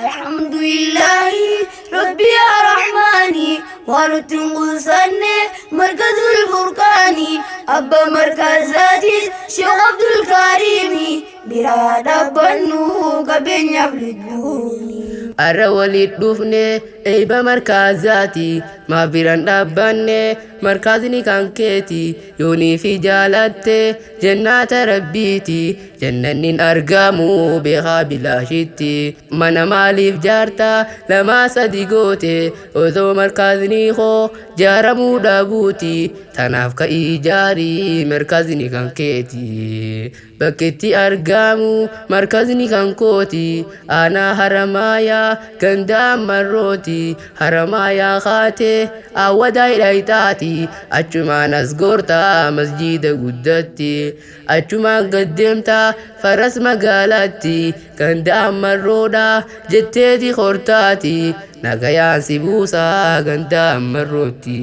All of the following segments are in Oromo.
Alhamdulillahi Rabbi yaa Rahmaani, waan nutti hin quusanne Markazul Furqaani. Abba markazaatis Sheekh Abdul Kaariimi, biraa dhaabbannu qabeenyaaf lubbuuni. Arra walit dhufne eeyba markaazaati, maaf biran dhaabbanne? Markazni kan keeti. Yoonii fi jaalatte jannaata rabbiiti, jannannin argamu beekaa bilaashitti. Mana maaliif jaarta lamaa sadi goote osoo markazni koo jaaramuu dhabuuti? Tanaaf ka'ii jaarii, markazni kan keeti. Bakkitti argamu markazni kan kooti, aanaa Haramaayaa, ganda Ammarrooti. Haramaayaa kaatee awwadaa hidhayxaati, achumaan as goortaa masjiida guddatti, achumaan gaddeemtaa faras magaalaatti, ganda Ammarroodha jetteeti hortaati, nagayaan si buusaa ganda Ammarrootti.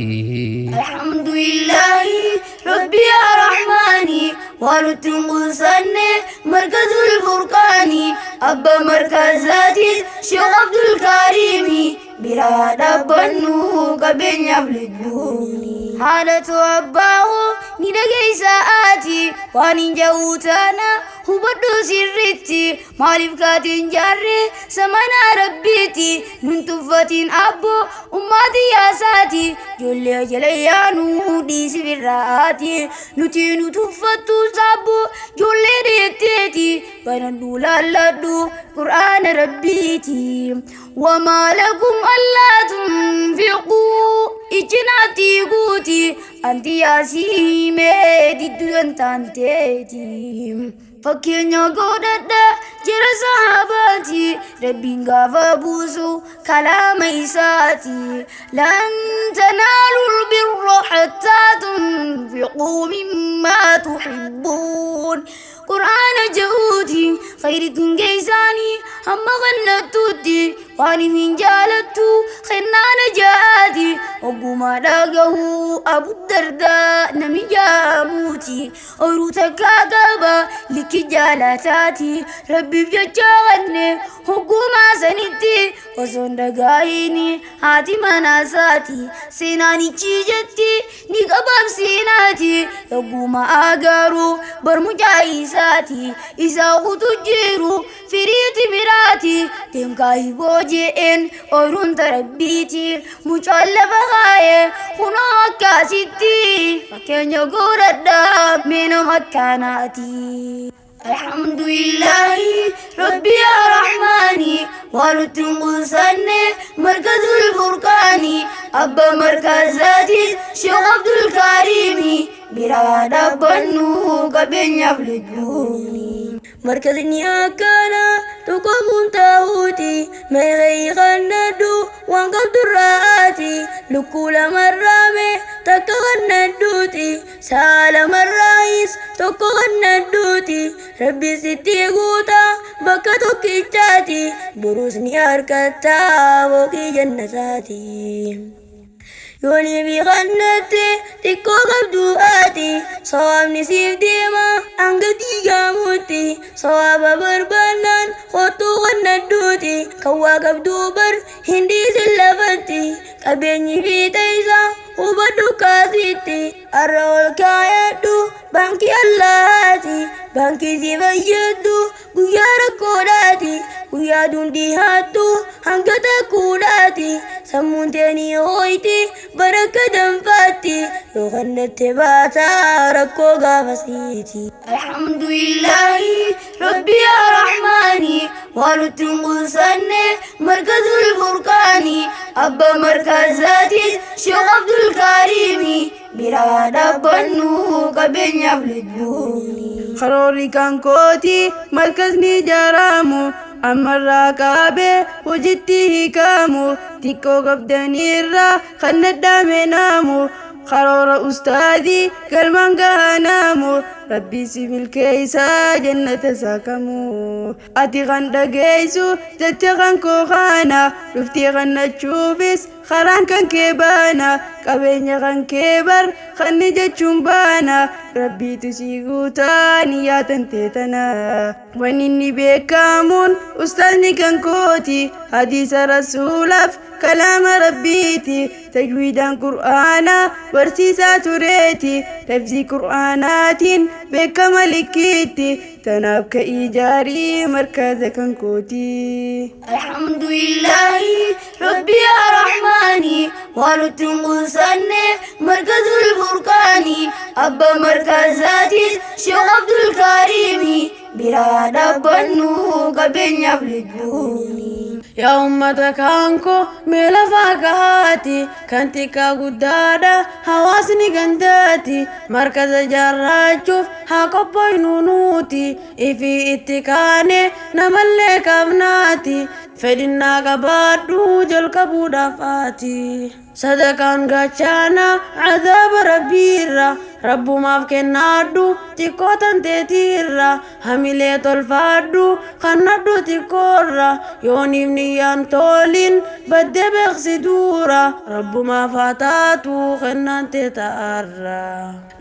Alhamdulillahi Rabbi yaa Rahmaani, waan nutti hin quusanne Markazul Furqaani. Abba markazaatis Sheekh Abdul Kaariimi, biraa dhaabbannu qabeenyaaf lubbuuni. Haadhatu abbaahu ni dhageessa ati, waan hin ja'uu taana hubadhu sirritti. Maaliif kaatiin jaarre samanaa rabbiiti? Nun tuffatiin abbo ummaatii yaasaati, ijoollee jala yaanuu dhiisi birraati. Nuti nu tuffattu saabbo ijoollee dheetteeti, banadhu laalladhu qur'aana rabbiiti. وما لكم ألا تنفقوا ijinaatti guuti anti yaasiimee didduun taanteeti. Fakkeenya godhadha jira sahabaati, rabbiin gaafa buusu kalaama isaati. لن تنالوا البر حتى تنفقوا مما تحبون. قرآن jahuuti khayritiin geeysaanii hamma kannattuutti, waan hin jaalattu kennaana jaati. Ogummaa dhagahuu Abu Dardaa nami jaamuuti, ooyiruu takkaa qaba likki jaalataati. Rabbiif jecha kanne ogummaa sanitti, osoo hin dhagaahini haati manaasaati. Seenaanichi jetti ni qabaabsinaati, ogummaa agaruu barmucaa isaati, isaa kutu jiru firiiti biraati. Deemkaa hiboo je'een, ooyiruun tarabbiiti, mucaan lafa kaayee kunoo akkasitti. Fakkeenya godhadhaa mee nama akkanaati. Alhamdulillahi Rabbi yaa Rahmaani, waan nutti hin quusanne Markazul Furqaani. Abba markazaatis Sheekh Abdul Kaariimi, biraa dhaabbannu qabeenyaaf lubbuuni. Markazni akkana tokkomuun ta'uuti, meeqee kannadhu waan qabdurraati. Lukkuu lamarraame takka kannadhuuti, sa'a lamarraayis tokko kannadhuuti. Rabbi sitti guuta bakka tokkichaati, borus ni harkattaa fooqii jannataati. Yoonii fi kannatti xiqqoo qabdu ati, sawaabni siif deema hanga diigamutti. Sawaaba barbaannaan kottuu kannadhuuti, kan waa qabdu bar hin dhiisin lafatti. Qabeenyi fiixa isaa hubadhu kaasitti, har'a ol kaayadhu baankii Allahaati, baankii si fayyaddu guyyaa rakkoodhaati, guyyaa dundi haattu hanga takkuudhaati. Sammuun teenii hooyti barakka danfaatti, yoo kannatte baataa rakkoo gaafasiiti. Alhamdulillahi Rabbi yaa Rahmaani, waan nutti hin quusanne Markazul Furqaani. Abba markazaatis Sheekh Abdul Kaariimi, biraa dhaabbannu qabeenyaaf lubbuuni. Karoorri kan kooti markazni ijaaramu, ammarraa qaabee hojitti hiikamu. Xiqqoo qabdaniirra kan nadhaame naamu, karoora ustaadii galmaan gahanaamu. Rabbii si milkeeysaa jannata saakamu. Ati kan dhageessu jecha kan koo kana, dhuftee kannachuufis karaan kan kee baana, qabeenya kan kee bar kanni jechuun baana, Rabbiitu si guutaa niyyaa tantee tana. Wanni inni beekamuun ustaazni kan kooti, hadiisa rasuulaaf kalaama Rabbiiti, tajwiidaan qur'aanaa barsiisaa tureeti, tafsii qur'aanaatiin beekama likkiitti, tanaaf ka'ii jaarii markaza kan kooti. الحمد لله ربي يا رحماني ونتنقصن مركز الفرقان أبا مركزاتي شيخ عبد الكريم برا دبنو قبل يفلدوني. Yaa uummata kaankoo, mee lafaa kahaati, kan xiqqaa guddaadha hawaasni gandaati, markaza jaarraachuuf haa qophoofnu nuti, ifii itti kaane namallee qabnaati, fedhinnaa qabaadhu jalqabuudhaaf ati. Sadaqaan gachaana cadaaba Rabbiirra, Rabbumaaf kennaadhu xiqqoo tanteetiirra, hamilee tolfaadhu kannadhu xiqqoorra, yooniif niyyaan toliin baddee beeksi duura, Rabbumaaf haa taatu kennaan tee ta'arra.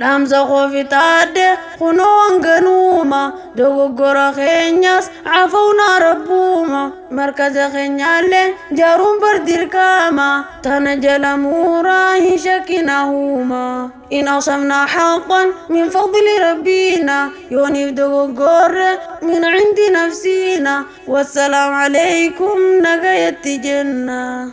Dhaamsa koo fixaadhe kunoo hanganuuma, dogoggora keenyas cafawnaa Rabbuuma, markaza keenyaallee jaaruun bar dirqama, tana jala muraa hin shakkinahuma. إن أصبنا حقا من فضل ربنا، يونيف دوغور من عند نفسنا. والسلام عليكم نغاية جنة.